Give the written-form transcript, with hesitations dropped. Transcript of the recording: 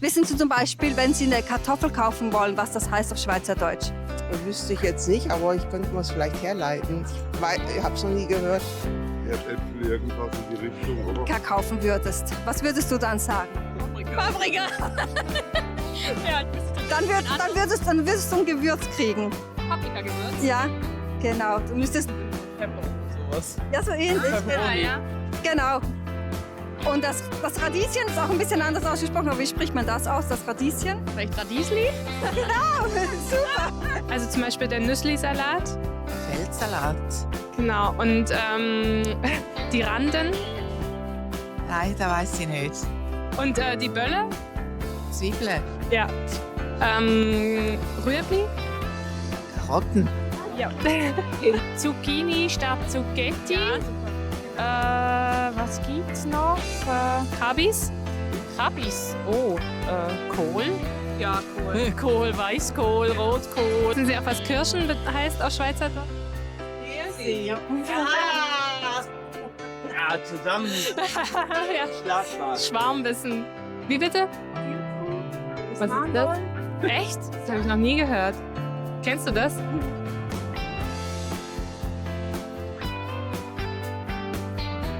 Wissen Sie zum Beispiel, wenn Sie eine Kartoffel kaufen wollen, was das heißt auf Schweizerdeutsch? Wüsste ich jetzt nicht, aber ich könnte mir es vielleicht herleiten. Ich habe es noch nie gehört. Erdäpfel, irgendwas in die Richtung, oder? Kaufen würdest. Was würdest du dann sagen? Paprika. Ja, Dann würdest du ein Gewürz kriegen. Paprika-Gewürz. Ja, genau. Du müsstest. Sowas. Ja, so ähnlich. Ja. Genau. Und das Radieschen ist auch ein bisschen anders ausgesprochen, aber wie spricht man das aus, das Radieschen? Vielleicht Radiesli? Super. Also zum Beispiel der Nüssli-Salat. Feldsalat. Genau. Und die Randen. Nein, das weiß ich nicht. Und die Bölle. Zwiebeln. Ja. Rüebli. Karotten. Ja. Zucchini statt Zucchetti. Was gibt's noch? Kabis. Kabis. Oh, Kohl. Ja, cool. Kohl, Weißkohl, Rotkohl. Wissen Sie auch, was Kirschen heißt auf Schweizerdeutsch? Ja, zusammen. Ja. Schwarmwissen. Wie bitte? Was ist das? Echt? Das habe ich noch nie gehört. Kennst du das?